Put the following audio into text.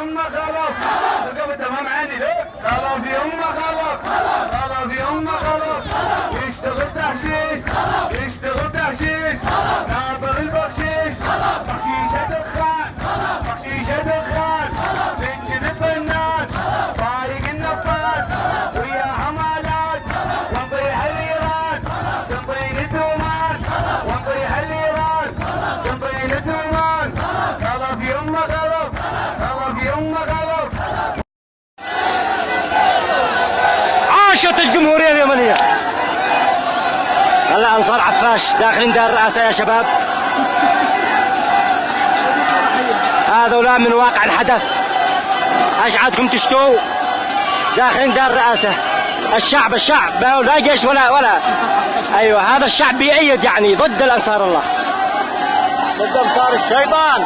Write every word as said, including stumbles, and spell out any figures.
يما غلط. ركبت أمام عيني ليه؟ غلط يما غلط. غلط يما غلط. يشتغل تحشيش. يشتغل تحشيش. ناطر البخشيش. بخشيشة دخان. بخشيشة دخان. من جذب النار. طارق النفاث. ويا حمالات. ونطيح الإيران. تنطيني الدومان. ونطيح الإيران. تنطيني الدومان. غلط يما غلط. غلط يما غلط. عاشت الجمهورية اليمنية. هلا أنصار عفاش داخلين دار الرئاسة يا شباب. هذولا من واقع الحدث. ايش عادكم تشتوا؟ داخلين دار الرئاسة. الشعب، الشعب، لا جيش ولا، ولا. أيوة، هذا الشعب بيأيد، يعني، ضد الأنصار الله. ضد أنصار الشيطان.